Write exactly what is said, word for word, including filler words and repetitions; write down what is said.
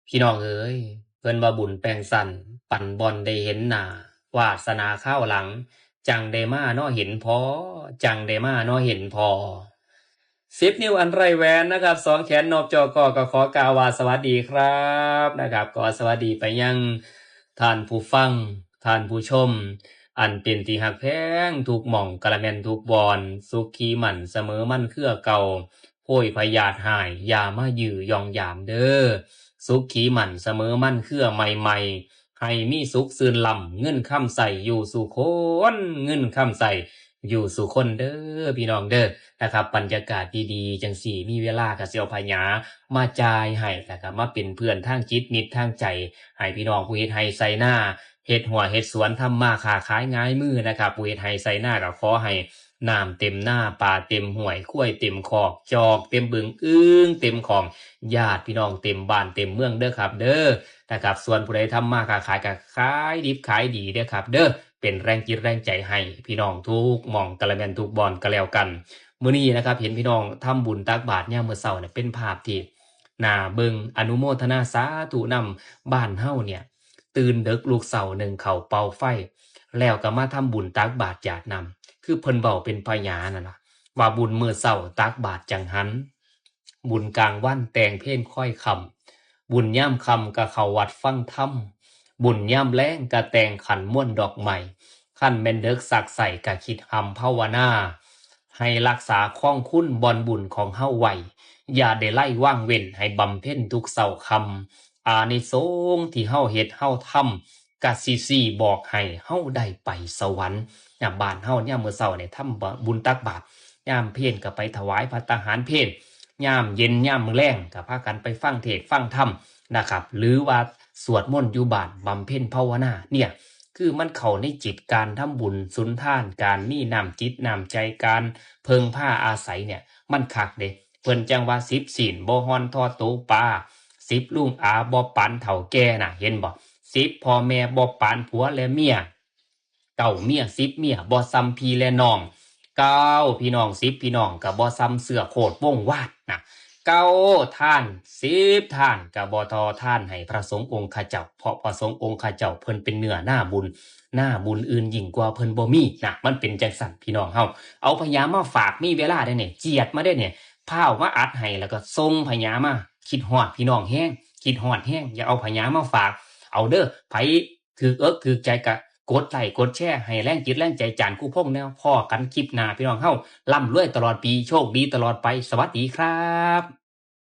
พี่น้องเอ๋ย เพิ่นว่าบุญแปลงสั้น ปันบ่อนได้เห็นหน้า วาสนาคราวหลัง จั่งได้มาเนาะเห็นพ้อ จั่งได้มาเนาะเห็นพ้อ สิบ นิ้วอันไร้แหวนนะครับ สองแขนนอบจอก็ ก็ขอกล่าวว่าสวัสดีครับนะครับ ก็สวัสดีไปยังท่านผู้ฟัง ท่านผู้ชม อันเป็นที่ฮักแพงทุกหม่องกะละแม่นทุกบ่อน สุขีมั่นเสมอมั่นเครือเก่า โพยพยาธิหาย อย่ามายื้อย่องยามเด้อ สุขีมั่นเสมอมั่นเครือใหม่ๆ ให้มีสุขซื่นล่ำ เงินคำใส่อยู่สู่คน เงินคำใส่อยู่สู่คนเด้อพี่น้องเด้อนะครับ บรรยากาศดีๆ จังสี่ มีเวลาก็สิเอาพญามาจ่ายให้ แล้วก็มาเป็นเพื่อนทางจิตมิตรทางใจ ให้พี่น้องผู้เฮ็ดไร่ไถนา เฮ็ดหัวเฮ็ดสวน ทำมาค้าขายหงายมือนะครับ ผู้เฮ็ดไร่ไถนาก็ขอให้น้ำเต็มนา ปลาเต็มห้วย ควายเต็มคอก จอกเต็มบึง อึ่งเต็มข่อง ญาติพี่น้องเต็มบ้านเต็มเมืองเด้อครับเด้อนะครับ ส่วนผู้ใดทำมาค้าขายก็ขายดิบขายดีเด้อครับเด้อ เป็นแรงจิตแรงใจให้พี่น้องทุกหม่องกะละแม่นทุกบ่อนก็แล้วกัน มื้อนี้นะครับ เห็นพี่น้องทำบุญตักบาตรยามมื้อเช้าเนี่ย เป็นภาพที่น่าเบิ่ง อนุโมทนาสาธุนำ บ้านเฮาเนี่ย ตื่นดึกลุกเช้านึ่งข้าวเป่าไฟ แล้วก็มาทำบุญตักบาตรหยาดน้ำ คือเพิ่นเว้าเป็นพญานั่นล่ะ ว่าบุญมื้อเช้าตักบาตรจังหัน บุญกลางวันแต่งเพลคอยค่ำ บุญยามค่ำก็เข้าวัดฟังธรรม บุญยามแลงก็แต่งขันม้วนดอกไม้ คันแม่นดึกซักไซ้ก็คิดฮำภาวนา ให้รักษาครองคุณบ่อนบุญของเฮาไว้ อย่าได้ไล่ว่างเว้น ให้บำเพ็ญทุกเช้าค่ำ อานิสงส์ที่เฮาเฮ็ดเฮาทำ กะสิซี้บอกให้เฮาได้ไปสวรรค์นะ บ้านเฮายามมื้อเช้าเนี่ยทำบุญตักบาตร ยามเพลก็ไปถวายภัตตาหารเพล ยามเย็นยามมื้อแลงก็พากันไปฟังเทศน์ฟังธรรมนะครับ หรือว่าสวดมนต์อยู่บ้าน บำเพ็ญภาวนาเนี่ย คือมันเข้าในจิต การทำบุญสุนทาน การมีน้ำจิตน้ำใจ การเพิ่งพาอาศัยเนี่ย มันคักเด้ เพิ่นจั่งว่า สิบศีลบ่ห่อนท่อโตปา สิบลุงอาบ่ปานเฒ่าแก่น่ะ เห็นบ่ สิบพ่อแม่บ่ปานผัวและเมีย เก้าเมีย สิบเมียบ่ส่ำพี่และน้อง เก้าพี่น้อง สิบพี่น้องก็บ่ส่ำเสื้อโคตรวงวาดน่ะ เก้าทาน สิบทานก็บ่ท่อทานให้พระสงฆ์องค์ข้าเจ้า เพราะพระสงฆ์องค์ข้าเจ้าเพิ่นเป็นเนื้อนาบุญ นาบุญอื่นยิ่งกว่าเพิ่นบ่มีน่ะ มันเป็นจั่งซั้นพี่น้องเฮา เอาพญามาฝาก มีเวลาเด้อเนี่ย เจียดมาเด้อเนี่ย ฟ้าวมาอัดให้ แล้วก็ส่งพญามา คิดฮอดพี่น้องแฮง คิดฮอดแฮง อยากเอาพญามาฝาก เอาเด้อ ไผถืกอกถืกใจก็กดไลค์กดแชร์ ให้แรงจิตแรงใจจารย์ครูพงษ์แหน่ พ้อกันคลิปหน้าพี่น้องเฮา ร่ำรวยตลอดปี โชคดีตลอดไป สวัสดีครับ